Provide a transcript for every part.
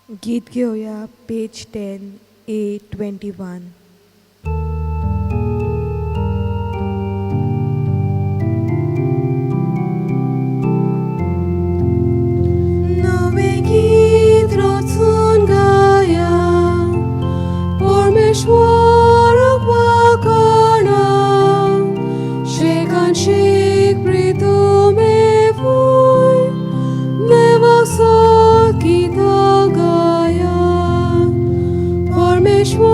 गीत घेवया पेज 10 A21. नवें गीत रचून गाया परमेश्वराक वाखाणा, शेकान शेक प्रितुमे फुय देवाक सत गितां गाया परमेश्वराच्या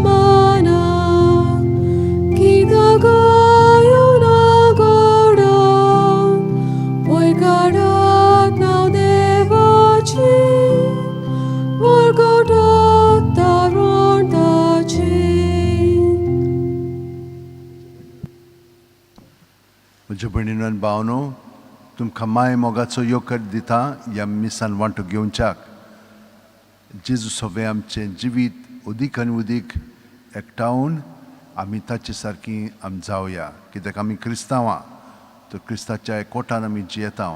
मानाक गितां गायोन गोडान वयर काडात नांव देवाचें परगटात तारण ताचें. म्हज्या भयणीनो आनी भावनो, तुमकां माय मोगाचो येवकार दिता ह्या मिसान वांटो घेवच्याक. जेजू सगळें आमचें जिवीत उदीक आनी उदीक एकठावन आमी ताचे सारकी आमी जावया, कित्याक आमी क्रिस्तांवां तर क्रिस्ताच्या एकवटान आमी जियेता.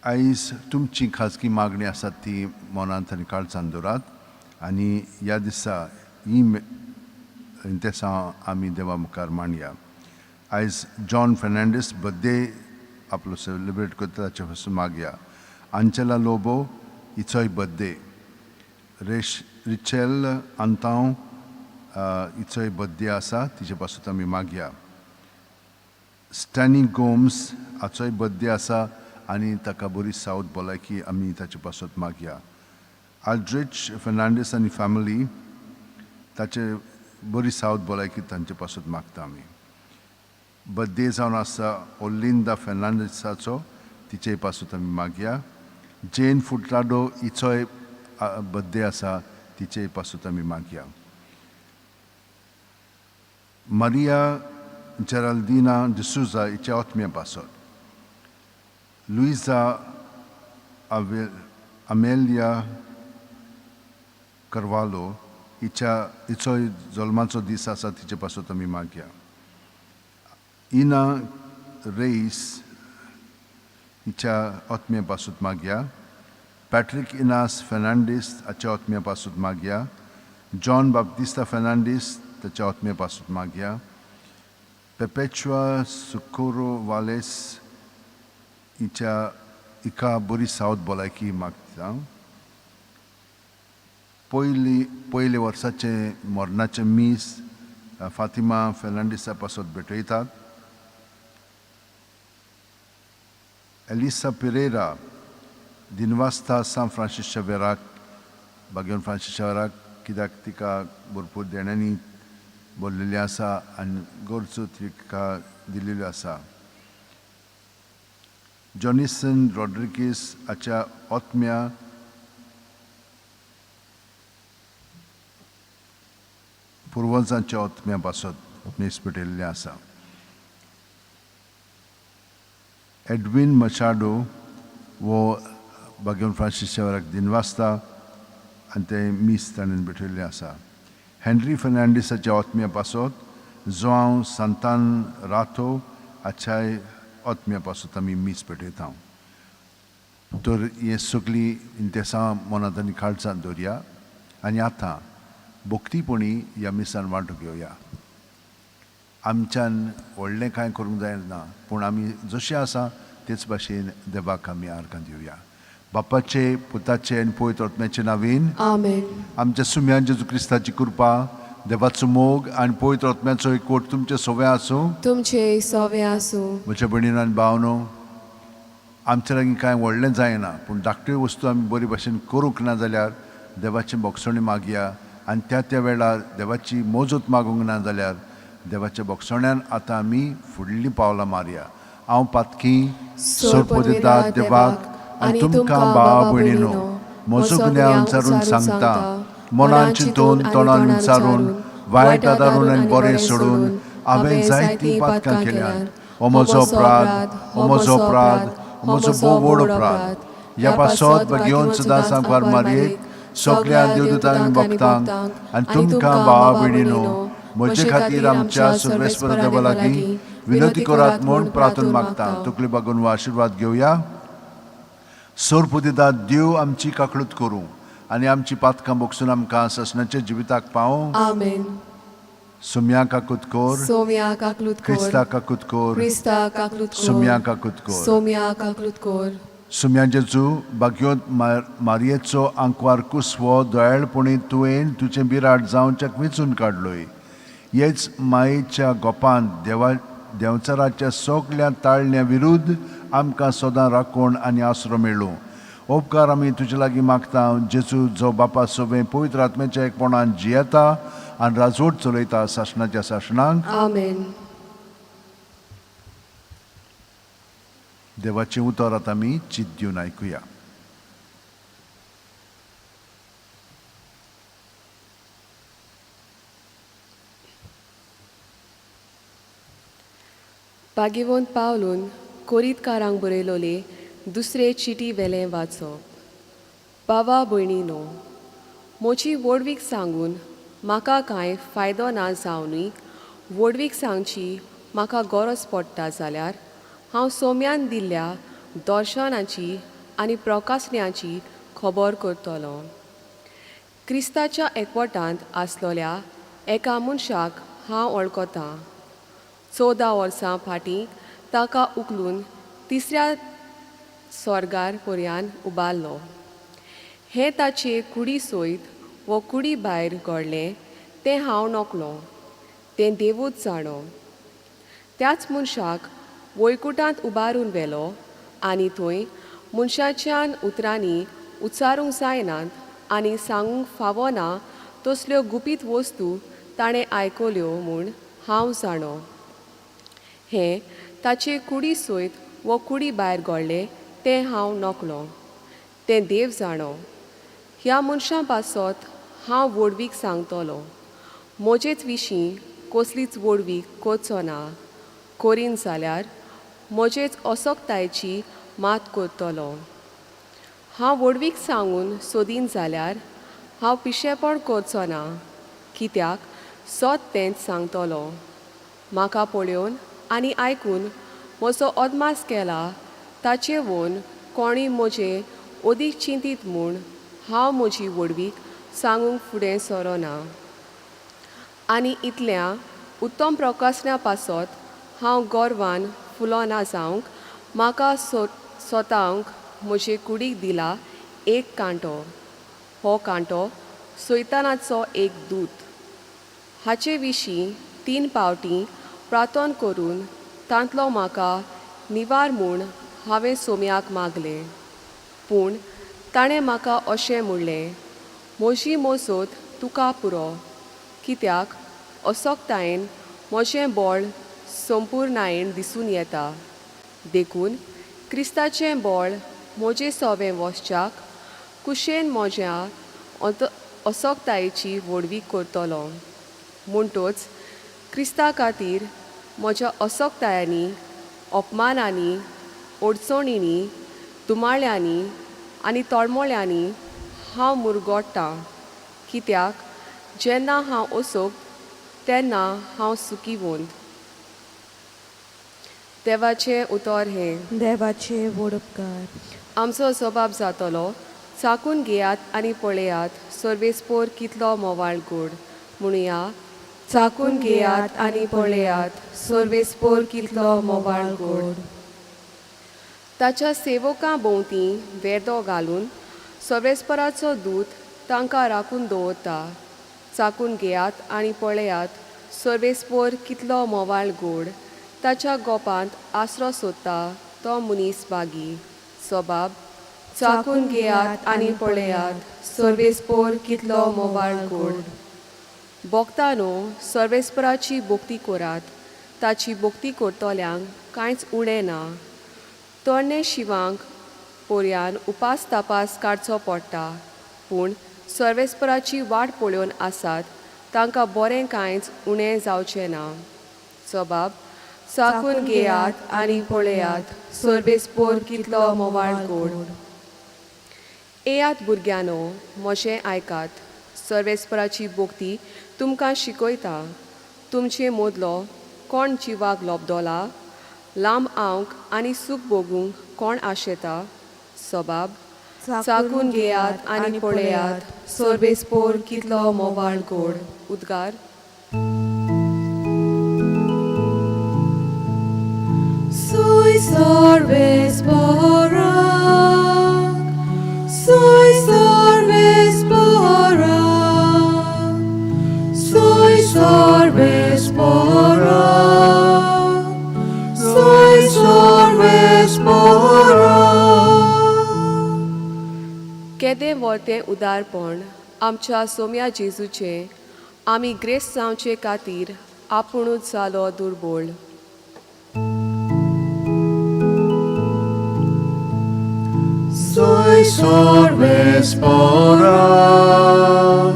आयज तुमची खाजगी मागणी आसात ती मनांत आनी काळजान दवरात आनी ह्या दिसा ही इंतेसां आमी देवा मुखार मांडया. आयज जॉन फेर्नांडीस बर्थडे आपलो सेलिब्रेट करता, ताचे पासून मागया. आंचेला लोबो हिचोय बर्थडे. रेश रिचेल अंतांव हिचोय बर्थडे आसा, तिचे पासून आमी मागया. स्टॅनी गोम्स हाचोय बर्थडे आसा आनी ताका बरी सावथ भलायकी आमी ताचे पासत मागया. आल्ड्रिच फेर्नांडीस आनी फॅमिली, ताचे बरी सावथ भलायकी तांचे पासत मागता आमी. बर्थडे जावन आसा ओलिंदा फेर्नांडीसाचो, तिचे पासत आमी मागया. जेन फुटलाडो हिचोय बर्थडे आसा, तिचे पासत आमी मागया. मारिया जेराल्दिना डिसूजा हिच्या आत्म्या पासत, लुइजा अमेलिया करवालो हिच्या हिचोय जल्माचो दीस आसा, तिचे पासत आमी मागया. इना रेईस हिच्या आत्म्या पासत मागया. पॅट्रीक इनास फेर्नांडीस हाच्या आत्म्या पासत मागया. जॉन बाप्तिस्ता फेर्नांडीस ताच्या आत्म्या पासत मागया. पेपेच्युआ सुकोरो वालेस हिच्या हिका बरी सावथ भलायकी मागता. पयली पयले वर्साचें मरणाचें मीस फातिमा फेर्नांडीसा पासत भेटयतात. एलिसा पिरेरा दिनवास्ता सांत फ्रांसीस शावेराक, बागेवन फ्रांसीस शावेराक, कित्याक तिका भरपूर देण्यांनी भरलेली आसा आनी गरजो तिका दिल्ल्यो आसा. जॉनिसन रॉड्रिगीस हाच्या आत्म्या पुर्वजांच्या आत्म्या पासत मीस पेटयल्लें आसा. एडवीन मचाडो वो बागेवन फ्रांसीस शावेराक दिनवास्ता आनी तें मीस ताणें भेटयल्लें आसा. हेनरी फेर्नांडीसाच्या आत्म्या पासत, जोआंव सांतान राथो हाच्याय आत्म्या पासत आमी मीस पेटयता. तर हें सगळीं इंतेसां मनांत आनी काळजांत दवरया आनी आतां भक्तीपणी ह्या मिसान वांटो घेवया. आमच्यान व्हडलें कांय करूंक जायना, पूण आमी जशें आसा तेच भाशेन देवाक आमी आर्गां दिवया. बापाचे, पुताचे आनी पवित्र आत्म्याचे नांवान आमेन. आमच्या सुम्यान जेजू क्रिस्ताची कृपा, देवाचो मोग आनी पवित्र आत्म्याचो एकवट तुमचे सोवे आसूं. तुमचे सोवे आसूं. म्हज्या भयणीन आनी भावनो, आमच्या लागीं कांय व्हडलें जायना, पूण धाकट्यो वस्तू आमी बरे भाशेन करूंक ना जाल्यार देवाची भोगसणी मागया आनी त्या त्या वेळार देवाची मोजत मागूंक ना जाल्यार देवाच्या भोगसण्यान आतां आमी फुडलीं पावलां मारया. हांव पातकी सोरपदिता देवाक आनी तुमकां भावा भयणीनो म्हजो गुन्यांव विचारून सांगता. मनान चिंतून, तोंडान विचारून, वायट आदारून आनी बरें सोडून हांवें जायतीं पातकां केल्यांत. हो म्हजो अपराध, हो म्हजो अपराध, हो म्हजो भोव व्हड अपराध. ह्या पासत घेवन सदां सांगपार मारयेक, सगळ्या देवदूतांक आनी भक्तांक आनी तुमकां भावा भयणीनो म्हजे खातीर आमच्या सर्वेस्पर देवा लागीं विनंती करात म्हूण प्रार्थना मागता. तकली बागून वा आशिर्वाद घेवया. सोरपुदिदा देव आमची काकळूत करूं आनी आमची पातकां बोगसून आमकां ससनाच्या जिविताक पावों. आमेन. सुम्या काकूत कोर. सोम्या काकलूत कोर. क्रिस्ता काकूत कोर. क्रिस्ता काकलूत कोर. सुम्या काकूत कोर. सोम्या काकलूत कोर. सुम्या जेजू, भाग्योत मारयेचो आंकवार कुसवो दयाळपणी तुवें तुजें बिराड जावच्याक वेंचून काडलोय. हेच मायेच्या गोपांत देवा देंवचाराच्या सगल्या ताळण्या विरुद्ध आमकां सदां राखण आनी आसरो मेळूं. उपकार आमी तुजे लागीं मागता जेजू, जो बापा सोबें पवित्र आत्म्याच्या एकपणान जियेता आनी राजवट चलयता सासणाच्या सासणांक. आमेन. देवाचें उतर आतां आमी चित दिवन आयकुया. भाग्यवंत पावलून कोरीतकारांक बरयलोले दुसरे चिटी वेलें वाचप. बाबा भयणीनो, म्हजी व्हडवीक सांगून म्हाका कांय फायदो ना जावनूय व्हडवीक सांगची म्हाका गरज पडटा जाल्यार हांव सोम्यान दिल्ल्या दर्शनाची आनी प्रकासण्याची खबर करतलो. क्रिस्ताच्या एकवटांत आसलोल्या एका मनशाक हांव वळखतां. 14 वर्सां फाटीं ताका उखलून तिसऱ्या स्वर्गार पर्यान उबारलो. हें ताचे कुडी सयत वो कुडी भायर घडलें तें हांव नकळो, तें देवूच जाणो. त्याच मनशाक वैकुटांत उबारून व्हेलो आनी थंय मनशाच्यान उतरांनी उच्चारूंक जायनात आनी सांगूंक फावना तसल्यो गुपीत वस्तू ताणें आयकल्यो म्हूण हांव जाणो. हें ताचे कुडी सयत वो कुडी भायर घडलें तें हांव नकळो, तें देव जाणो. ह्या मनशां पासत हांव व्हडवीक सांगतलो. म्हजेच विशीं कसलीच व्हडवीक करचो ना, करीन जाल्यार म्हजेच असक्तायेची मात करतलो. हांव व्हडवीक सांगून सोदीन जाल्यार हांव पिशेपण करचो ना, कित्याक सत तेंच सांगतलो. म्हाका पळोवन आनी आयकून म्हजो अदमास केला ताचे वोन कोणूय म्हजे अदीक चिंतीत म्हूण हांव म्हजी व्हडवीक सांगूंक फुडें सरना. आनी इतल्या उत्तम प्रकासण्या पासत हांव गर्वान फुलोना जावंक म्हाका सोतांक म्हजे कुडीक दिला एक कांटो. हो कांटो सैतानाचो एक दूत. हाचे विशीं 3 पावटीं प्रार्थन करून तांतलो म्हाका निवार म्हूण हांवें सोम्याक मागलें. पूण ताणें म्हाका अशें म्हणलें, म्हजी मजत तुका पुरो, कित्याक असक्तायेन म्हजें बळ संपुर्णायेन दिसून येता. देखून क्रिस्ताचें बळ म्हजे सोवें वसच्याक कुशेन म्हज्या असक्तायेची व्हडवीक करतलो. म्हणटच क्रिस्ता खातीर म्हज्या असक्तायांनी, अपमानांनी, अडचणींनी, तुमाळ्यांनी आनी तळमळ्यांनी हांव मुरगोट्टां, कित्याक जेन्ना हांव असक्त तेन्ना हांव सुखीवंत. देवाचें उतर हें. देवाचे व्हड उपकार. आमचो जबाब जातलो, चाकून घेयात आनी पळयात सर्वेस्पोर कितलो मोवाळ गोड. म्हणुया, चाकून घेयात आनी पळयात सर्वेस्पोर कितलो मोवाळ गोड. ताच्या सेवकां भोंवती वेदो घालून सर्वेस्पराचो दूत तांकां राखून दवरता. चाकून घेयात आनी पळयात सर्वेस्पोर कितलो मोवाळ गोड. ताच्या गोपांत आसरो सोदता तो मनीस बागी. सबाब, चाकून घेयात आनी पळयात सर्वेस्पोर कितलो मोवाळ गोड. भोक्तानो, सर्वेस्पराची भोक्ती करात, ताची भोक्ती करतल्यांक कांयच उणें ना. तरणे शिवांक पोरयान उपास तापास काडचो पडटा, पूण सर्वेस्पराची वाट पळोवन आसात तांकां बरें कांयच उणें जावचें ना. सबाब, चाकून घेयात आनी पळयात सर्वेस्पोर कितलो मोवाळ गोड. येयात भुरग्यांनो, म्हजें आयकात, सर्वेस्पराची भोक्ती तुमकां शिकयता. तुमचे मदलो कोण जिवाक लोबदोला, लांब आवंक आनी सूख भोगूंक कोण आशेता? सोबाब. चाकून घेयात आनी पळयात सर्वेस्पोर कितलो मोवाळ गोड. उद्गार. Sui sarves barak, sui sarves barak, sui sarves barak, sui sarves barak. केदें व्हडलें उदारपण आमच्या सोम्या जेजूचें, आमी ग्रेस जावचे खातीर आपुणूच जालो दुर्बोळ. Sui sarves barak,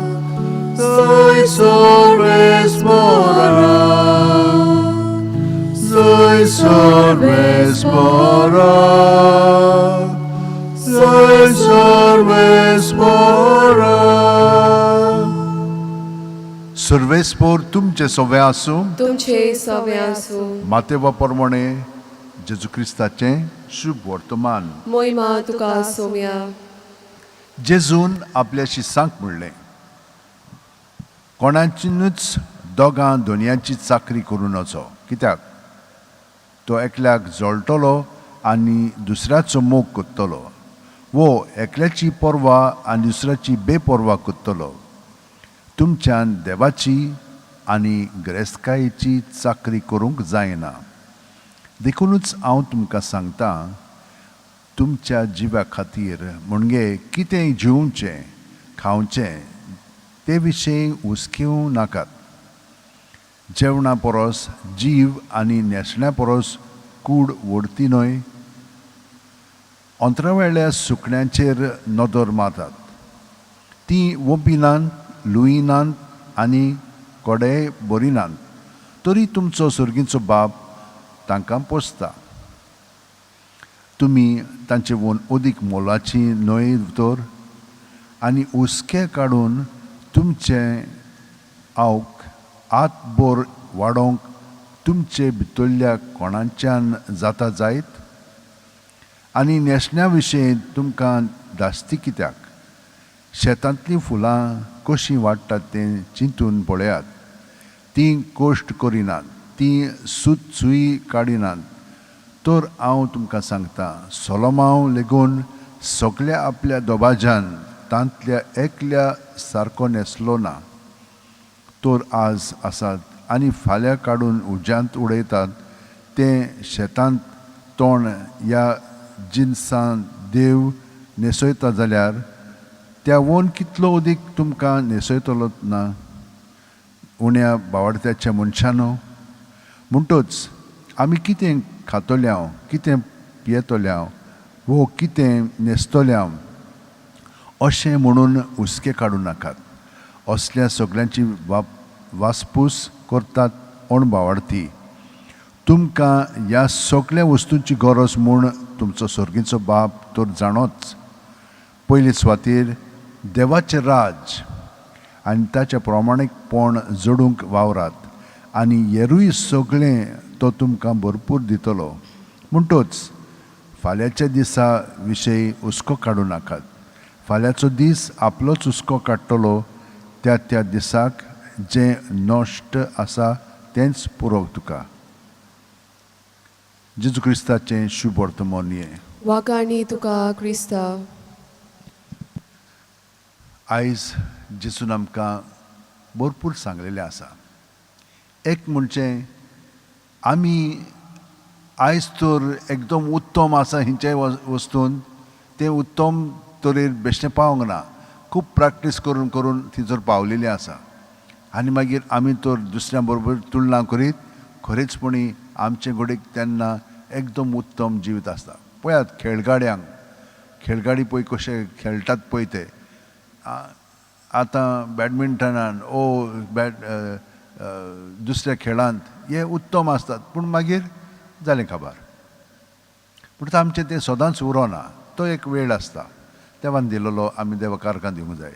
sui sarves barak, sui sarves barak, sui sarves barak. सर्वेस्पोर तुमचे सवे आसूं. तुमचे सवे आसूं. मातेवा प्रमाणे जेजू क्रिस्ताचें शुभ वर्तमान. मोहिमा तुका सोम्या. जेजून आपल्या शिसांक म्हणलें, कोणाचीनूच दोगां दोनयांची चाकरी करूं नजो, कित्याक तो एकल्याक जळटलो आनी दुसऱ्याचो मोग करतलो, वो एकल्याची पर्वा आनी दुसऱ्याची बेपर्वा करतलो. तुमच्यान देवाची आनी गिरेस्तकायेची चाकरी करूंक जायना. देखुनूच हांव तुमकां सांगता, तुमच्या जिवा खातीर म्हणजे कितें जेवचें खावचें ते विशीं हुस्केवं नाकात. जेवणा परस जीव आनी न्हेसण्या परस कूड व्हडती न्हय? अंतरावेल्या सुकण्यांचेर नदर मारतात, तीं वोपिनात, लुयनात आनी कोडेय भरिनात, तरी तुमचो सर्गीचो बाप तांकां पोसता. तुमी तांचे वोन अदीक मोलाची न्हय तर? आनी हुस्के काडून तुमचें आवक आतभर वाडोवंक तुमचे भितरल्या कोणाच्यान जाता जायत? आनी न्हेसण्या विशीं तुमकां धास्ती कित्याक? शेतांतलीं फुलां कशीं वाडटात तें चिंतून पळयात. तीं कश्ट करिनात, तीं सूत सुई काडिनात, तर हांव तुमकां सांगता, सोलोमांव लेगून सगल्या आपल्या दबाज्यान तांतल्या एकल्या सारको न्हेसलो ना. तर आज आसात आनी फाल्यां काडून उज्यांत उडयतात तें शेतांत तण ह्या जिनसान देव न्हेसयता जाल्यार त्या वोन कितलो अदीक तुमकां न्हेसयतलो ना, उण्या बावडत्याच्या मनशानो? म्हणटच आमी कितें खातल्या, कितें पियेतल्या वो कितें न्हेसतल्या अशें म्हणून हुस्के काडूं नाकात. असल्या सगल्यांची वासपूस करतात अणबावार्थी. तुमकां ह्या सगल्या वस्तूंची गरज म्हूण तुमचो सर्गीचो बाप तर जाणोच. पयले सुवातेर देवाचें राज आनी ताचें प्रमाणीकपण जोडूंक वावरात आनी हेरूय सगळें तो तुमकां भरपूर दितलो. म्हणटच फाल्यांच्या दिसा विशयी हुस्को काडूं नाकात. फाल्यांचो दीस आपलोच हुस्को काडटलो. त्या त्या दिसाक जें नश्ट आसा तेंच पुरो तुका. जेजू क्रिस्ताचें शुभ वर्तमान हें. वागाणी तुका क्रिस्ता. आयज जेजून आमकां भरपूर सांगलेलें आसा. एक म्हणजे आमी आयज तर एकदम उत्तम आसा हेंचे वस्तून, तें उत्तम तरेर बेश्टें पावंक ना, खूब प्रॅक्टीस करून करून थंयसर पावलेलीं आसा. आनी मागीर आमी तर दुसऱ्यां बरोबर तुलना करीत खरेंचपणी आमचे घडीक तेन्ना एकदम उत्तम जिवीत आसता. पळयात खेळगाड्यांक, खेळगाडी पळय कशे खेळटात पळय ते. आतां बॅडमिंटनान ओ बॅट दुसऱ्या खेळांत हे उत्तम आसतात, पूण मागीर जालें काबार. पूण आमचें तें सदांच उरोना, तो एक वेळ आसता देवान दिलेलो, आमी देवा कारकां दिवंक जाय.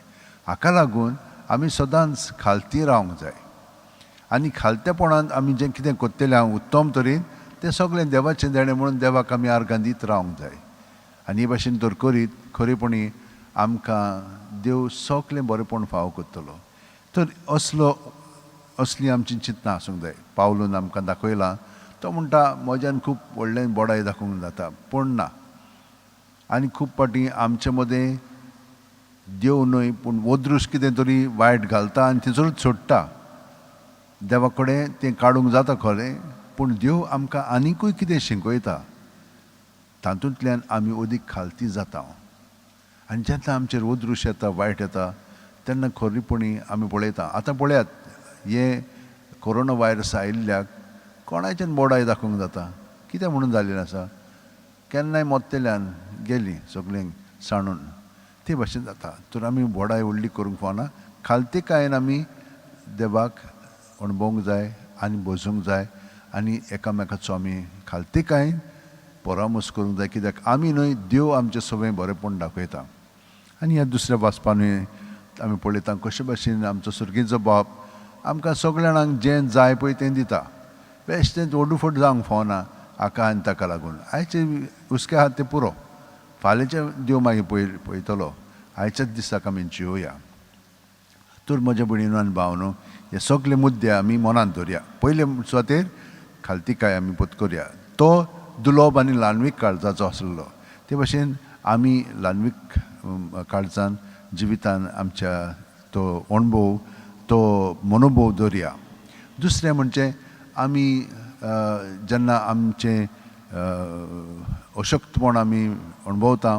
हाका लागून आमी सदांच खालती रावंक जाय आनी खालतेपणांत आमी जें कितें करतले हांव उत्तम तरेन तें सगळें देवाचें देणें म्हणून देवाक आमी आर्गां दीत रावंक जाय. आनी हे भाशेन तर करीत खरेपणी आमकां देव सगलें बरेंपण फावो करतलो. तर असलो असली आमची चिंतना आसूंक जाय. पावलून आमकां दाखयलां, तो म्हणटा म्हज्यान खूब व्हडलें बडाय दाखोवंक जाता पूण ना. आनी खूब फावटी आमचे मदें देव न्हय पूण वदृश कितें तरी वायट घालता आनी थंयसरूच सोडटा. देवा कडेन तें काडूंक जाता खरें, पूण देव आमकां आनिकूय कितें शिकयता, तातूंतल्यान आमी अदीक खालती जाता. आनी जेन्ना आमचेर वदृश येता, वायट येता, तेन्ना खरेपणी आमी पळयता. आतां पळयात, हें कोरोना व्हायरस आयिल्ल्याक कोणाच्यान बोडाय दाखोवंक जाता? कितें म्हणून जाल्लें आसा? केन्नाय मोत्तेल्यान गेलीं सगळीं सांडून, ते भाशेन जाता. तर आमी बोडाय व्हडली करूंक फावना. खालतीकायेन आमी देवाक अणभवूंक जाय आनी बसूंक जाय आनी एकामेकाचो आमी खालतीकायेन परामर्श करूंक जाय, कित्याक आमी न्हय देव आमचें सगळें बरेंपण दाखयता. आनी ह्या दुसऱ्या वाचपानूय आमी पळयता कशे भाशेन आमचो सुर्गीचो बाप आमकां सगळ्या जाणांक जें जाय पळय तें दिता. बेश्टें ओडूफट जावंक फावना हाका आनी ताका लागून. आयचे हुस्के आहा तें पुरो, फाल्यांचें देव मागीर पळयतलो. आयच्याच दिसाक आमी जियोया. तर म्हज्या भयणीनो आनी भावनो, हे सगळे मुद्दे आमी मनांत दवरया. पयले सुवातेर खालतीकाय आमी पत्करया. तो दुलोब आनी ल्हानवीक काळजाचो आसलो, ते भाशेन आमी ल्हानवीक काळजान जिवितान आमच्या तो अणभव, तो मनोभव दवरया. दुसरें म्हणजे आमी जेन्ना आमचें अशक्तपण आमी अणभवता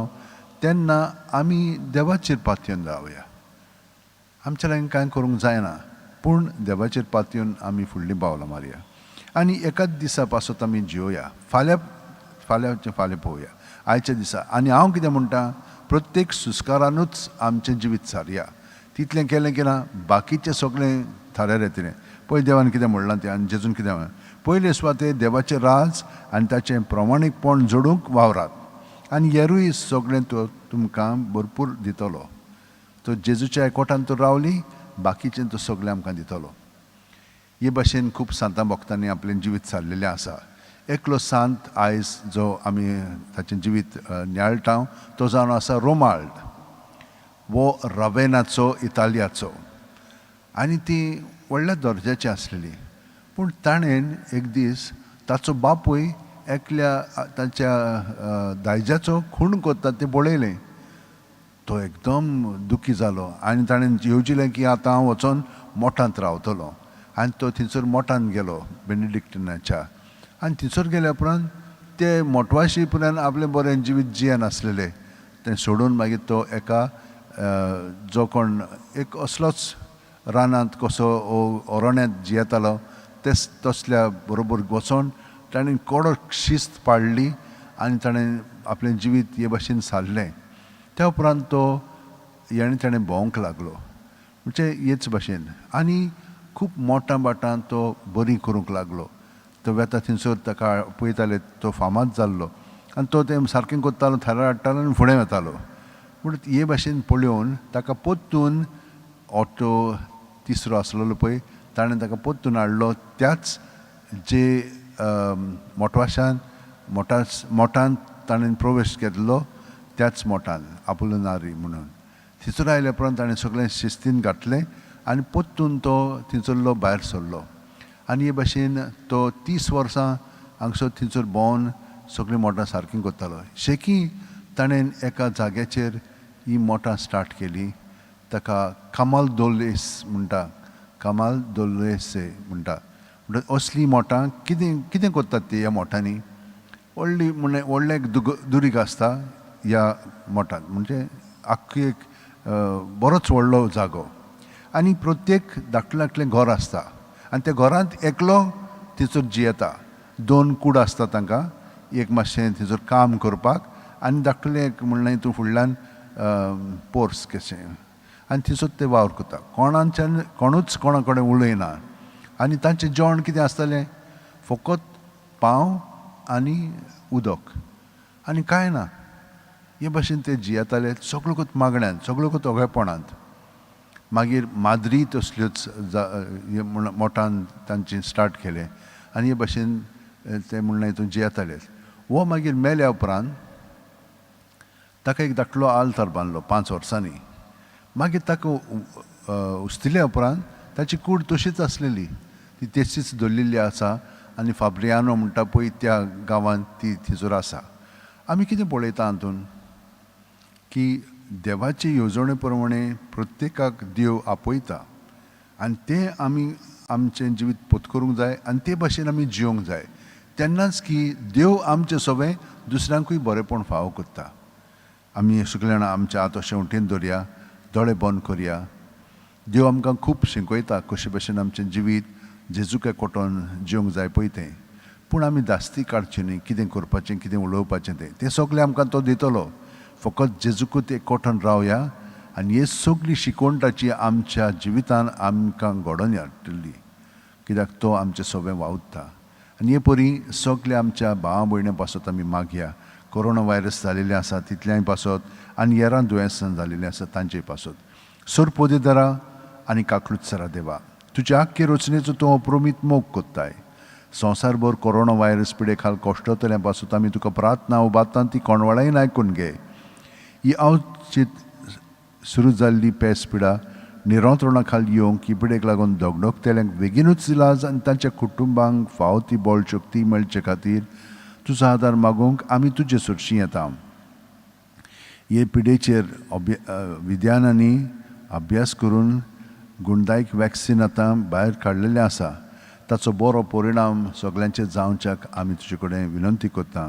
तेन्ना आमी देवाचेर पातयेवन रावया. आमच्या लागीं कांय करूंक जायना, पूण देवाचेर पातयेवन आमी फुडलीं पावलां मारया आनी एकाच दिसा पासत आमी जियोया. फाल्यां फाल्यांचें फाल्यां पळोवया, आयच्या दिसा. आनी हांव कितें म्हणटा, प्रत्येक सुस्कारानूच आमचें जिवीत सारया. तितलें केलें की ना बाकीचें सगळें थाऱ्यार येतलें. पळय देवान कितें म्हणलां तें आनी जेजून कितें म्हणलां. पयले सुवातेर देवाचें राज आनी ताचें प्रमाणीकपण जोडूंक वावरात आनी हेरूय सगळें तो तुमकां भरपूर दितलो. तो जेजूच्या एकवटान तो रावली, बाकीचें तो सगळें आमकां दितलो. हे भाशेन खूब सांतां भक्तांनी आपलें जिवीत सारलेलें आसा. एकलो सांत आयज जो आमी ताचें जिवीत नियाळटा तो जावन आसा रोमाल्ड, वो रवेनाचो, इतालियाचो. आनी ती व्हडल्या दर्जाची आसलेली. पूण ताणें एक दीस ताचो बापूय एकल्या ताच्या दायजाचो खूण करता तें पळयलें. तो एकदम दुखी जालो आनी ताणें येवजिलें की आतां हांव वचोन मोठांत रावतलो. आनी तो थंयसर मोठांत गेलो बेनेडिक्टनाच्या. आनी थंयसर गेल्या उपरांत ते मोटवाशी पर्यंत आपलें बरें जिवीत जियेनासलेले तें सोडून मागीर तो एका जो कोण एक असलोच रानांत कसो अरण्यांत जियेतालो तेच तसल्या बरोबर वचोन ताणें कडक शिस्त पाळ्ळी आनी ताणें आपलें जिवीत हे भाशेन सारलें. त्या उपरांत तो हेणें ताणें भोंवंक लागलो, म्हणजे हेच भाशेन. आनी खूब मोटां बाटां तो बरी करूंक लागलो. तो वेता थंयसर ताका पळयताले, तो फामाद जाल्लो आनी तो तें सारकें करतालो, थारार हाडटालो आनी फुडें वतालो. पूण हे भाशेन पळोवन ताका परतून ऑटो तिसरो आसलेलो पळय ताणें ताका परतून हाडलो त्याच जे मोटवाशान मोठांत ताणें प्रवेश घेतलो त्याच मोठान आपुलनारी म्हणून. थंयसर आयल्या उपरांत ताणें सगळें शिस्तीन घातलें आनी परतून तो थंयसरलो भायर सरलो. आनी हे भाशेन तो 30 वर्सां हांगसर थंयसर भोंवन सगळीं मोटां सारकीं करतालो. शेकी ताणें एका जाग्याचेर ही मोटां स्टार्ट केली. ताका कमाल दोलेस म्हणटा, कमाल दोलेसे म्हणटा. म्हणटा असलीं मोटां कितें कितें करतात ती ह्या मोठांनी व्हडली म्हण व्हडलें एक दुरीग आसता ह्या मोठांत, म्हणजे आख्खी एक बरोच व्हडलो जागो. आनी प्रत्येक धाकटें धाकटें घर आसता आनी त्या घरांत एकलो थंयसर जियेता. 2 कूड आसता तांकां, एक मातशें थंयसर काम करपाक आनी धाकटुलें एक म्हणलें तूं फुडल्यान पोर्स कशें. आनी थंयसर ते वावर करता. कोणाच्यान कोणूच कोणा कडेन उलयना. आनी तांचें जेवण कितें आसतालें, फकत पाव आनी उदक आनी कांय ना. हे भाशेन ते जियेताले सगळ्योच मागण्यान, सगळ्योच ओगेपणांत. मागीर माद्री तसल्योच मोठान तांची स्टार्ट केलें आनी हे भाशेन ते म्हणलें हितून जियेताले. हो मागीर मेल्या उपरांत ताका एक धाकलो आल्तार बांदलो 5 वर्सांनी. मागीर ताका उस्तिल्या उपरांत ताची कूड तशीच आसलेली, ती तशीच दवरलेली आसा आनी फाब्रियानो म्हणटा पळय त्या गांवांत ती थंयसर आसा. आमी कितें पळयता हातून की देवाचे येवजणे प्रमाणे प्रत्येकाक देव आपयता आनी तें आमी आमचें जिवीत पोत करूंक जाय आनी ते भाशेन आमी जियोंक जाय. तेन्नाच की देव आमचें सगळें दुसऱ्यांकूय बरेंपण फावो करता. आमी सगळे जाणां आमच्या हात अशें वटेन दवरया, दोळे बंद करया. देव आमकां खूब शिकयता कशे भशेन आमचें जिवीत जेजूक कोटोन जिवंक जाय पळय तें. पूण आमी धास्ती काडची न्हय कितें करपाचें, कितें उलोवपाचें तें. तें सगळें आमकां तो दितलो. फकत जेजूकूच एक कोटोन रावया आनी हे सगळी शिकवण ताची आमच्या जिवितान आमकां घडोवन हाडटली, कित्याक तो आमचें सगळें वावुरता. आनी हे परी सगळे आमच्या भावा भयणी पासत आमी मागया, कोरोना व्हायरस जालेले आसा तितल्याय पासत आनी हेरां दुयेंसां जालेलीं आसा तांचे पासत. सोर पोदेदारा आनी काकलुत्सरा देवा, तुज्या आख्खे रचनेचो तूं अप्रोमीत मोग कोत्ताय. संवसारभर कोरोना व्हायरस पिडे खाल कश्टतल्या पासत आमी तुका प्रार्थना उबारता, ती कोणवाळायन आयकून घे. ही आवचीत सुरू जाल्ली पेस पिडा निरंत्रणा खाल येवंक ही पिडेक लागून दगदगतेल्यांक बेगीनूच इलाज आनी तांच्या कुटुंबांक फावो ती बळ शक्ती मेळचे खातीर तुजो आदार मागूंक आमी तुजे सरशी येता. हे पिडेचेर विज्ञानांनी अभ्यास करून गुणदायक वॅक्सिन आतां भायर काडलेलें आसा. ताचो बरो परिणाम सगल्यांचेर जावच्याक आमी तुजे कडेन विनंती करता.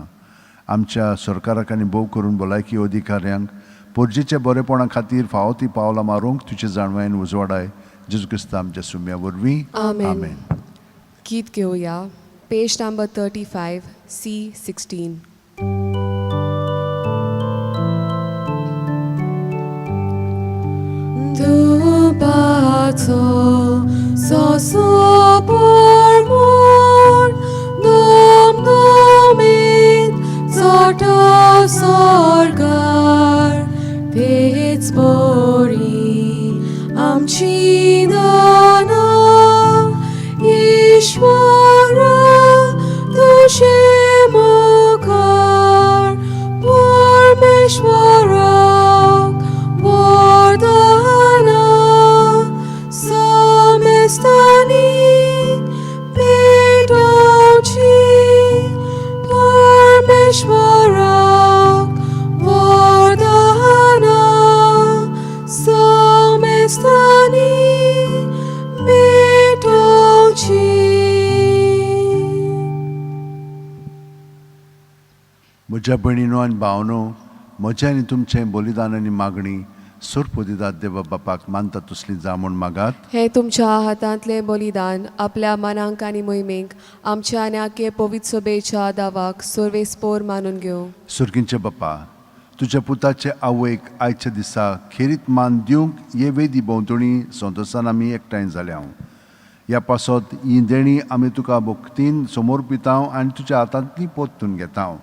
आमच्या सरकाराक आनी भोव करून भलायकी अधिकाऱ्यांक पोरजेच्या बरेपणा खातीर फावो ती पावलां मारूंक तुजे जाणवायेन उजवाडाय. जेजू क्रिस्ता आमच्या सुम्या वरवीं. आमेन. आमेन. गीत घेवया, पेज नंबर 35, C 16. धुपाचो सोसो परमळ दमदमीत चडटा स्वर्गार, तेच बरी आमची दानां ईश्वरा तुजे मुखार. परमेश्वराक वरदानां समेस्तांनी भेटोवची. परमेश्वराक वरदानां समेस्तांनी भेटोवची. म्हज्या भयणीनो आनी भावनो, म्हजें आनी तुमचें बलिदान आनी मागणी सोरपोदिदात देवा बापाक मानता तसली जा म्हूण मागात. हे तुमच्या हातांतलें बलिदान आपल्या मनांक आनी मोहिमेक आमच्या आनी आखे पवित्र सभेच्या दावाक सर्वेस्पोर मानून घेवं. सुर्गींचे बापा, तुज्या पुताचे आवयक आयच्या दिसा खेरीत मान दिवंक हे वेदी भोंवतणी संतोसान आमी एकठांय जाल्या. ह्या पासत ही देणी आमी तुका भक्तीन समर्पिताव आनी तुज्या हातांतली पोत्तून घेताव.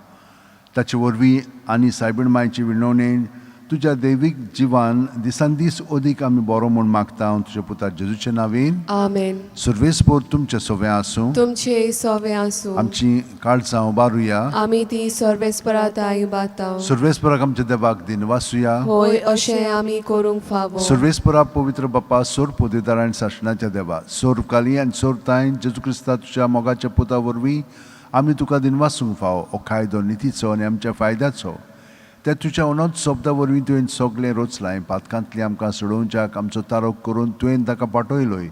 ताचे वरवीं आनी सायबीण मायचे विनवणेन तुज्या दैवीक जिवान दिसान दीस अदीक आमी बरो म्हूण मागता तुज्या पुता जेजूचे नावीन. आमेन. सुर्वेसपोर तुमचें सगळें आसूं. तुमचे सोवे आसूं. आमची काळजां उबारुया. आमी ती सर्वेस्परा ताई बाताव. सुर्वेसपराक आमच्या देवाक दिनवासुया. होय, अशें आमी करूंक फावो. सर्वेस्परा, पवित्र बाप्पा, सोर पोदेदार आनी सासणाच्या देवा, सोर काली आनी सोर ताय जेजू क्रिस्ता तुज्या मोगाच्या पुता वरवीं आमी तुका दिनवासूंक फावो. हो कायदो नितीचो आनी आमच्या फायद्याचो. त्या तुज्या अनोत शब्दा वरवीं तुवें सगळें रोचलां. पातकांतलें आमकां सोडोवच्याक आमचो तारोक करून तुवें ताका पाठयलोय.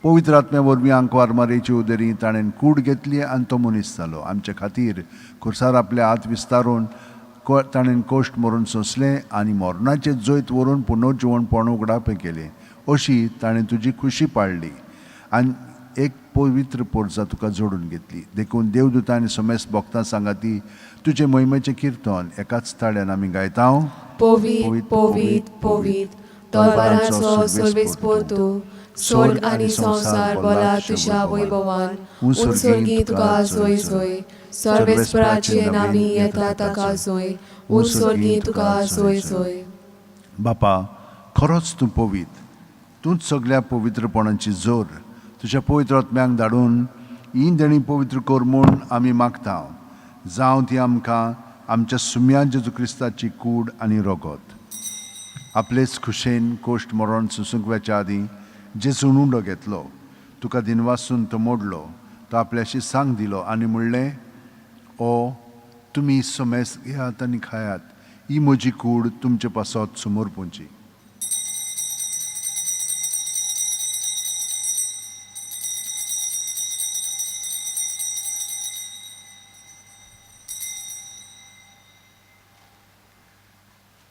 पवित्र आत्म्या वरवीं आंकवार मारेची उदरी ताणें कूड घेतली आनी तो मनीस जालो. आमचे खातीर खुर्सार आपले हात विस्तारून ताणें कश्ट मरून सोंसलें आनी मरणाचें जैत व्हरून पुनर्जिवणपण उगडापें केलें. अशी ताणें तुजी खुशी पाळ्ळी आनी एक पवित्र पोरजा तुका जोडून घेतली. देखून देवदूतां आनी समेस्त भक्तां सांगाती तुजे मोहिमेचें किर्तन एकाच ताळ्यान आमी गायता. पवीत, पवीत, पवीत, दरबाराचो सर्वेस्पोर तूं. स्वर्ग आनी संवसार बोला तुज्या वैभवान. उंच तुका जोय जोय. सर्वेस्पराचे नामी येता ताका जोय. उंच तुका जोय जोय. बापा, खरोच तूं पवीत. तूंच सगळ्या पवित्रपणाची जोर. तुज्या पवित्र आत्म्यांक धाडून ही देणी पवित्र कर म्हूण आमी मागता. जावं ती आमकां आमच्या सुम्या जेजू क्रिस्ताची कूड आनी रगत. आपलेच खुशेन कोश्ट मरण सोंसूंक वेच्या आदीं जेजून उंडो घेतलो, तुका दिनवासून तो मोडलो, तो आपल्याशी सांग दिलो आनी म्हणलें, ओ तुमी समेस घेयात आनी खायात, ही म्हजी कूड तुमचे पासत समर्पूंची.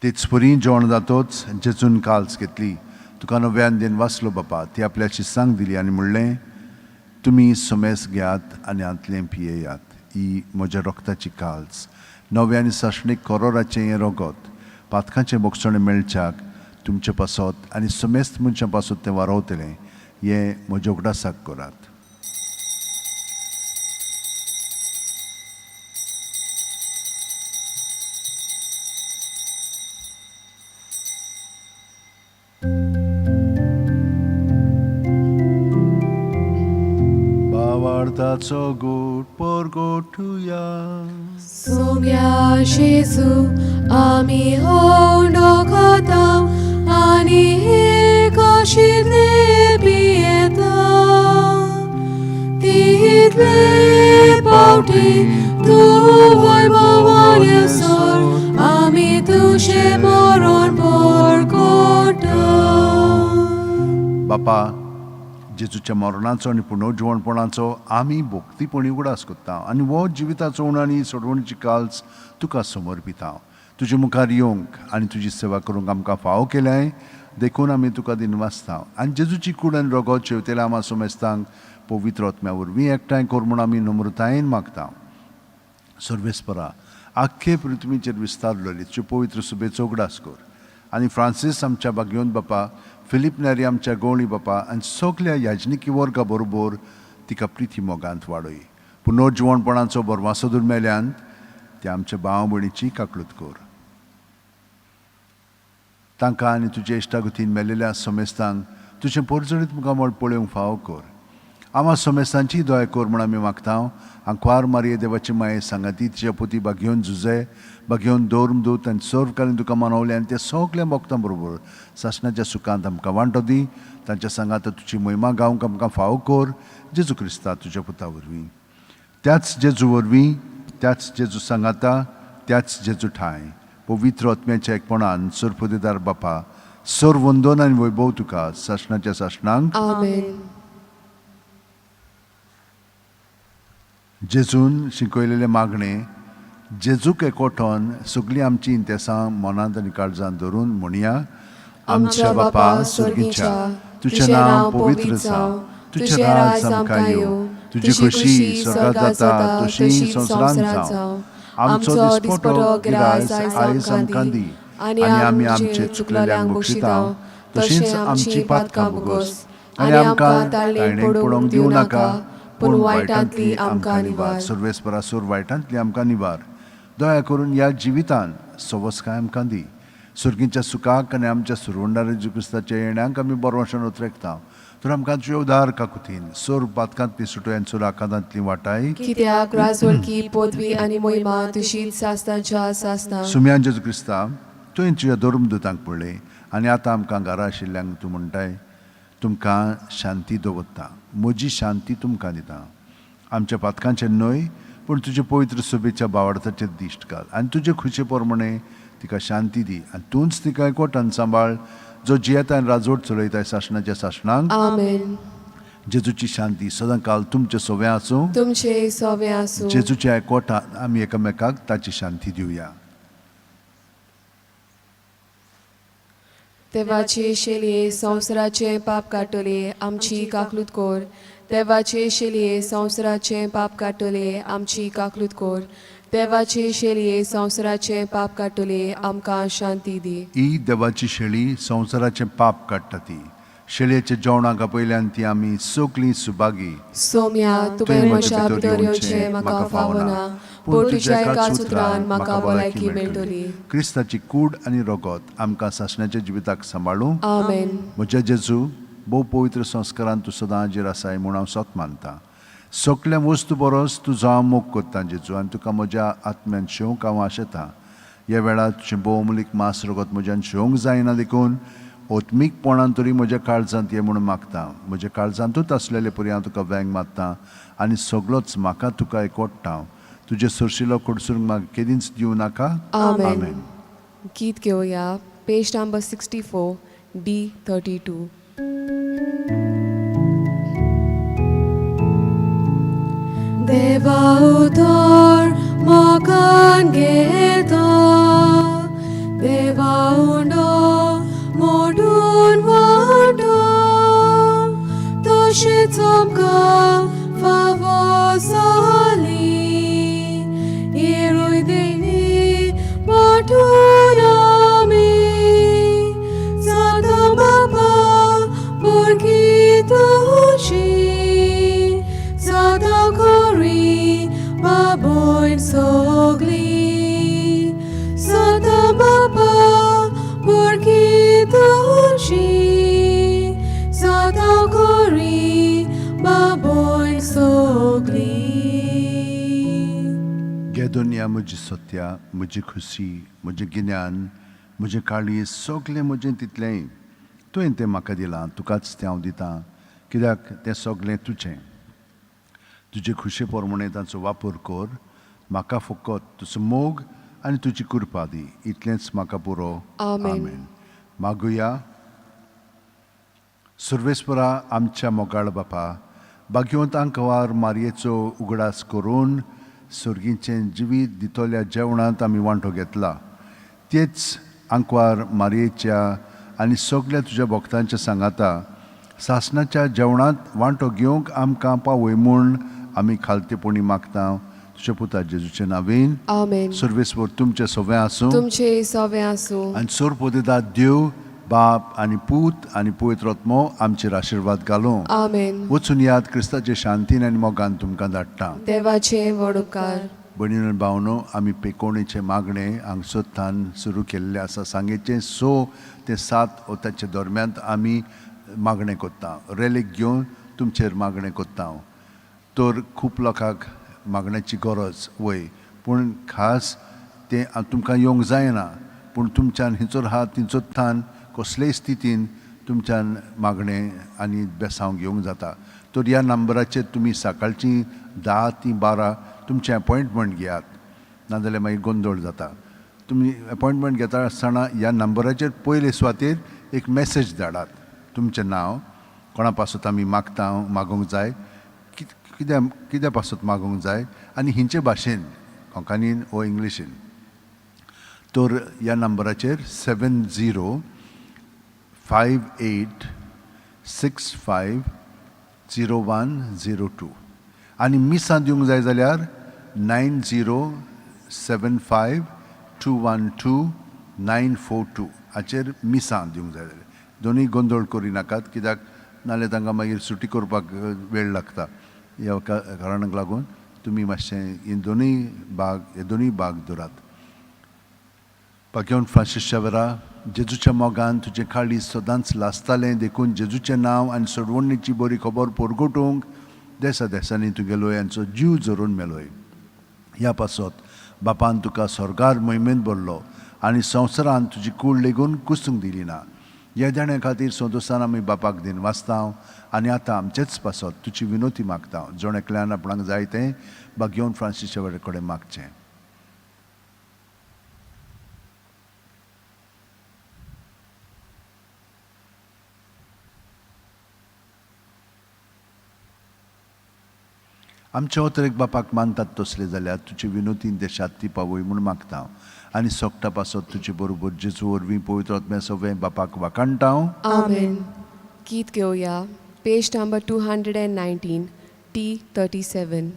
तेच परी जेवण जातोच जेजून काल्स घेतली, तुका नव्यान दिन वाचलो बापा, ती आपल्याशी सांग दिली आनी म्हणलें, तुमी समेस घेयात आनी हांतलें पियेयात, ही म्हज्या रक्ताची काल्स, नव्या आनी सासणीक करोराचें हें रगत, पातकांचें बोगसणें मेळच्याक तुमचे पासत आनी समेस्त मनशां पासत तें वारोवतलें, हें म्हज्या उगडासाक करात. भावार्थाचो गोट परगोटुया. सोम्या जेजू आमी होंडो खाता आनी एक आशिल्ले पियेता, तितले पावटी तूं वैभवान येसर आमी तुजें मरण परगटा. बापा, जेजूच्या मरणाचो आनी पुनर्जिवणपणाचो आमी भोक्तीपणी उगडास करता आनी हो जिविताचो उण आनी सोडवणीची काल्स तुका समर्पिता. तुजे मुखार येवंक आनी तुजी सेवा करूंक आमकां फावो केल्याय देखून आमी तुका दिनवासता आनी जेजूची कूड आनी रगत शेवतेल्या आमा सोमेस्तांक पवित्र आत्म्या वरवीं एकठांय कर म्हूण आमी नम्रतायेन मागता. सर्वेस्परा, आख्खे पृथ्वीचेर विस्तारलेली तुजे पवित्र सुबेचो उगडास कर आनी फ्रांसीस आमच्या बागयोन बापा, फिलीप नेरी आमच्या गवळी बापा आनी सगल्या याजनिकी वर्गा बरोबर तिका प्रिती मोगांत वाडय. पुनर्जिवणपणाचो बरवासो दुर्मेल्यान त्या आमच्या भाव भयणीची काकळूत कर. तांकां आनी तुजे इश्टागतीन मेलेल्या समेस्तांक तुजें पोरजणीत मुखामळ पळोवंक फावो कर. आमा समेस्तांची दया कर म्हूण आमी मागता. आंकवार मारये देवाची माये सांगाती तिच्या पोती बागेवन झुजे बागेवन दवरून दूत आनी सर्वकालीन तुका मनवले आनी ते सगल्या भक्तां बरोबर सासणाच्या सुखांत आमकां वांटो दी. तांच्या सांगात तुजी महिमा गावंक आमकां फावो कर, जेजू क्रिस्ता तुज्या पुता वरवीं. त्याच जेजू वरवीं, त्याच जेजू सांगाता, त्याच जेजू ठांय पवित्र आत्म्याच्या एकपणान सर्वपदेदार बापा, सर्व वंदन आनी वैभव तुका सासणाच्या सासणांक. आमेन. जेजून शिकयलेलें मागणें जेजूक एकवटोन सगळीं आमची इंतेसां मनांत आनी काळजांत धरून म्हणया. आमच्या बापा स्वर्गीच्या, तुजें नांव पवित्र जावं, तुजें राज आमकां येवं, तुजी खोशी स्वर्गात जाता तशी संवसारांत जावं. आमचो दिसपटो गिरास आयज आमकां दी आनी आमी आमचे चुकलेल्यांक बक्षिता तशींच आमची पातकां भोगोस आनी आमकां ताळणेक पडोवंक दिवं नाका, पूण वायटांतली आमकां निवार. सर्वेस्परा सोर वायटांतली आमकां निवार. दया करून ह्या जिवितान सवसकाय आमकां दी. सुर्गींच्या सुखाक आनी आमच्या सुरवंडार जेजू क्रिस्ताच्या येण्याक आमी बरवशान उतरेकता. तर आमकां तुजे उदार काकुतीन सोर पातकांतली सुटोय आनी सोर आकांतांतली वाटाय. कित्याक राजवळकी पदवी आनी मोहिमा तुशीच सासणाच्या सासणाक. सुम्यान जेजू क्रिस्ता, तुवें तुज्या धर्मदूतांक पळय आनी आतां आमकां घरा आशिल्ल्यांक तूं म्हणटाय, तुमकां शांती दवरता, म्हजी शांती तुमकां दिता. आमच्या पातकांचेर न्हय पूण तुजे पवित्र सभेच्या बावडताचेर दिश्ट घाल आनी तुजे खुशे प्रमाणे तिका शांती दी आनी तूंच तिका एकवटान सांबाळ, जो जियेता आनी राजवट चलयताय सासणाच्या सासणांक. आमेन. जेजूची शांती सदां काल तुमचे सोवे आसूं. तुमचे सोवे आसूं. जेजूच्या एकवटान आमी एकामेकाक ताची शांती दिवया. देवाचे शेलये संवसाराचें पाप काडटले आमची काकलूत कोर. देवाचे शेलये संवसाराचें पाप काडटले आमची काकलूत कोर. देवाचे शेलये संवसाराचें पाप काडटले आमकां शांती दी. ही देवाची शेळी संवसाराचें पाप काडटा ती शेळयेच्या जेवणाक आपयल्यान ती आमी सगळीं सुभागी. सोम्या, तुवें म्हज्या भितर येवचें म्हाका फावना, पूण तुज्या एकाच उतरान म्हाका भलायकी मेळटली. क्रिस्ताची कूड आनी रगत आमकां सासणाच्या जिविताक सांबाळूं. आमेन. म्हज्या जेजू, भोव पवित्र संस्कारान तूं सदां हाजीर आसाय म्हूण हांव सत मानता. सगल्या वस्तू बरोस तुजो हांव मोग करता जेजू आनी तुका म्हज्या आत्म्यान शेवंक हांव आशेतां. ह्या वेळार तुजें भोवमूलीक मांस रगत म्हज्यान शेवंक जायना देखून ओत्मीकपणान तरी म्हज्या काळजांत ये म्हणून मागता. म्हज्या काळजांतूच आसलेले परी हांव तुका वेंग मारता आनी सगळोच म्हाका तुका एकवटता. तुजे सरशिलो कडसून म्हाका केदींच दिवं नाका. आमेन. गीत घेवया पेज नंबर 64 D32. देवा उतर मोगान घेता, देवा उंडो मोडून वाडो, तशेंच आमकां फावो जाली येरूय देवी वांटून आमी सदां बाबा भुरगीं तुजी सदां करी बाबोन सगली, सदां बाबा भुरगीं तुजी सदां करी बाबोन सगली. घे दुनिया म्हजी सत्या, म्हजी खुशी, म्हजें गिन्यान, म्हजें काळीज, सगलें म्हजें तितलेंय तुवें तें म्हाका दिलां, तुकाच तें हांव दितां, कित्याक तें सगलें तुजें. तुजे खुशे प्रमाणे तांचो वापर कर. म्हाका फकत तुजो मोग आनी तुजी कृपा दी, इतलेंच म्हाका पुरो. आमेन. मागुया. सर्वेस्परा आमच्या मोगाळ बापा, बागयोंत आंकवार मारयेचो उगडास करून सर्गीचें जिवीत दितल्या जेवणांत आमी वांटो घेतला, तेच आंकवार मारयेच्या आनी सगल्या तुज्या भक्तांच्या सांगाता सासणाच्या जेवणांत वांटो घेवंक आमकां पावय म्हूण आमी खालतेपणी मागता. तुज्या पुता जेजूचे नांवेन. आमेन. सर्वेस्पर तुमचें सगळें आसूं. तुमचे सवे आसूं. आनी सोरपोदेदाद देव बाप आनी पूत आनी पवित्र आत्मो आमचेर आशिर्वाद घालूं. आमेन. वचून याद क्रिस्ताचे शांतीन आनी मोगान तुमकां धाडटा. देवाचे व्हड उपकार. भयणीनो आनी भावनो, आमी पेकोणेचें मागणें हांगसर सुरू केल्लें आसा. सांगेचें 6 ते 7 वताच्या दरम्यान आमी मागणें करता. रेलीक घेवन तुमचेर मागणें करता. तर खूब लोकांक मागण्याची गरज वय, पूण खास तें तुमकां येवंक जायना, पूण तुमच्यान हिंचोर हात तिंचोर थान कसलेय स्थितीन तुमच्यान मागणें आनी बेसांव घेवंक जाता. तर ह्या नंबराचेर तुमी सकाळचीं 10 ते 12 तुमचें अपॉयंटमेंट घेयात, नाजाल्यार मागीर गोंदळ जाता. तुमी अपॉयंटमेंट घेता आसतना ह्या नंबराचेर पयले सुवातेर एक मॅसेज धाडात, तुमचें नांव, कोणा पासत आमी मागता मागूंक जाय, कित्या कित्या पासत मागूंक जाय आनी हिंचे भाशेन, कोंकणीन वो इंग्लिशीन. तर ह्या नंबराचेर 70 58 65 01 02 आनी मिसां दिवंक जाय जाल्यार 90 75 212 942 हाचेर मिसां दिवंक जाय जाल्यार. दोनूय गोंदळ करिनाकात, कित्याक नाल्यार तांकां मागीर सुटी करपाक वेळ लागता. ह्या कारणाक लागून तुमी मातशें हे दोनूय भाग दवरात. बागेवन फ्रांसीस शावेरा, जेजूच्या मोगान तुजें काळीज सदांच लासतालें, देखून जेजूचें नांव आनी सोडवणीची बरी खबर परगटूंक देसा देसांनी तुगेलो यांचो जीव झरून मेलोय. ह्या पासत बापान तुका स्वर्गार मोहिमेंत भरलो आनी संवसारान तुजी कूड लेगून कुसूंक दिली ना. ह्या देण्या खातीर संतोशान आमी बापाक दिन वाचता आनी आतां आमचेच पासत तुजी विनोती मागता. जण एकल्यान आपणाक जाय तें बागेवन फ्रांसीस शावेरा कडेन मागचें. आमच्या अतरेक बापाक मानतात तसले जाल्यार तुजे विनोतीन ते शांती पावय म्हूण मागता आनी सोगटा पासत तुजे बरोबर जेजू वरवीं पवित्र आत्म्या सगळें बापाक वाखाणटा. आमेन. गीत घेवया पेज number 219 T37.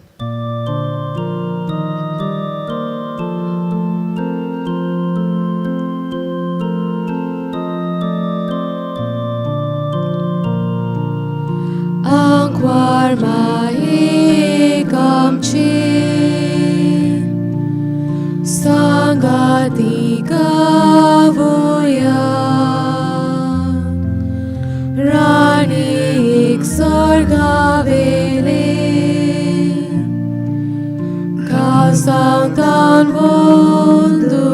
Ankwar maik amchi sangati gavoya rani ik sorgavele सांगतान वंदुया.